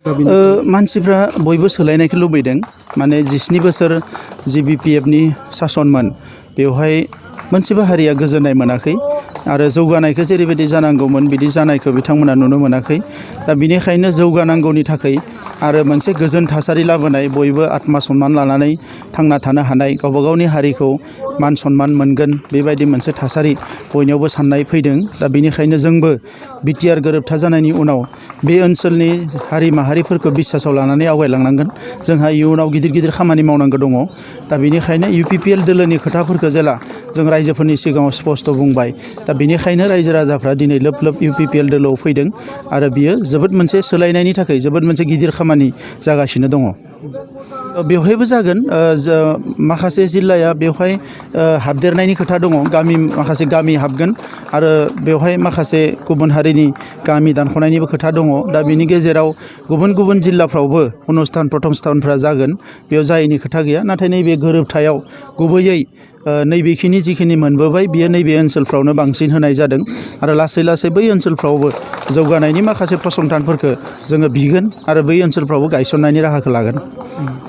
मानसिफ्रा बयबो सोलायनायखौ लुबैदों माने 12 बोसोर जि BPFनि सासनमोन बेवहाय मोनसेबो हारिया गोजोननाय मोनाखै आरो जौगानायखौ जेरैबायदि जानांगौमोन बिदि जानायखौ बिथांमोना नुनो मोनाखै दा बिनिखायनो जौगानांगौनि थाखाय आरो मोनसे गोजोन थासारि लाबोनाय बयबो आत्मा सन्मान लानानै थांना थानो हानाय गावबा गावनि हारिखौ मान सन्मान मोनगोन बेबायदि मोनसे थासारि बयनियावबो साननाय फैदों दा बिनिखायनो जोंबो बिटिआर गोरोबथा जानायनि उनाव बे ओनसोलनि हारि माहारिफोरखौ बिसासाव लानानै आवगायलांनांगोन जोंहा इयुनाव गिदिर गिदिर खामानि मावनांगौ दङ दा बिनिखायनो UPPL दोलोनि खोथाफोरखौ जेला जों रायजोफोरनि सिगाङाव स्पष्ट बुंबाय दा बिनिखायनो रायजो राजाफ्रा दिनै लोब लोब UPPL दोलोआव फैदों आरो बियो जोबोद मोनसे सोलायनायनि थाखाय जोबोद मोनसे गिदिर खामानि जागासिनो दङ बेवहायबो जागोन माखासे जिल्लाया बेवहाय हाबदेरनायनि खोथा दङ माखासे गामि हाबगोन आरो बेवहाय माखासे गुबुन हारिनि गामि दानख'नायनिबो खोथा दङ दा बिनि गेजेराव गुबुन गुबुन जिल्लाफ्रावबो अनुस्थान प्रथमस्थानफ्रा जागोन बेयाव जायैनि खोथा गैया नाथाय नैबे गोरोबथायाव गुबैयै नैबेखिनि जिखिनि मोनबोबाय बियो नैबे ओनसोलफ्रावनो बांसिन होनाय जादों आरो लासै लासै बै ओनसोलफ्रावबो जौगानायनि माखासे फसंथानफोरखौ जोङो बिगोन आरो बै ओनसोलफ्रावबो गायसननायनि राहाखौ लागोन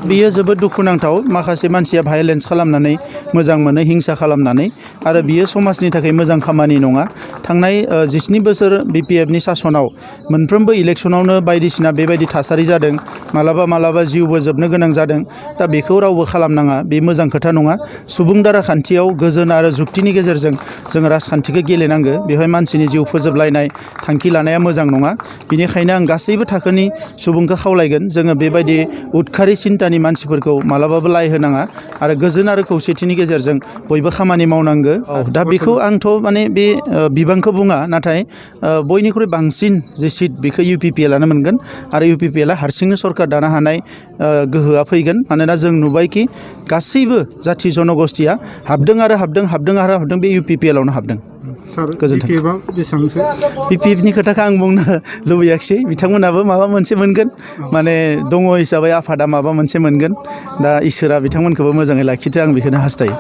बियो जोबोद दुखुनांथाव माखासे मानसिया भायलेन्स खालामनानै मोजां मोनो हिंसा खालामनानै आरो बियो समाजनि थाखाय मोजां खामानि नङा थांनाय 12 बोसोर BPFनि सासनाव मोनफ्रोमबो इलेक्सनावनो बायदिसिना बेबायदि थासारि जादों मालाबा जिउबो जोबनो गोनां जादों दा बेखौ रावबो खालामनाङा बे मोजां खोथा नङा सुबुं दाराखान्थियाव गोजोन आरो जुक्तिनि गेजेरजों जोङो राजखान्थिखौ गेलेनांगो बेवहाय मानसिनि जिउ फोजोबलायनाय थांखि लानाया मोजां नङा बिनिखायनो आं गासैबो थाखोनि सुबुंखौ खावलायगोन जोङो बेबायदि उदखारि सिन्तानि मानसिफोरखौ मालाबाबो लाय होनाङा आरो गोजोन आरो खौसेथिनि गेजेरजों बयबो खामानि मावनांगो दा बेखौ आंथ' माने बे बिबांखौ बुङा नाथाय बयनिख्रुइ बांसिन जे सिट बेखौ UPPLआनो मोनगोन आरो UPPLआ हारसिंनो सरकार दानो हानाय गोहोआ फैगोन मानोना जों नुबायखि गासैबो जाथि जनगोष्ठीया हाबदों आरो हाबदों बे UPPLआवनो हाबदों BPFनि खोथाखौ आं बुंनो लुबैयाखिसै बिथांमोनाबो माबा मोनसे मोनगोन माने दङ हिसाबै आफादा माबा मोनसे मोनगोन दा इसोरा बिथांमोनखौबो मोजाङै लाखिथों आं बेखौनो हास्थायो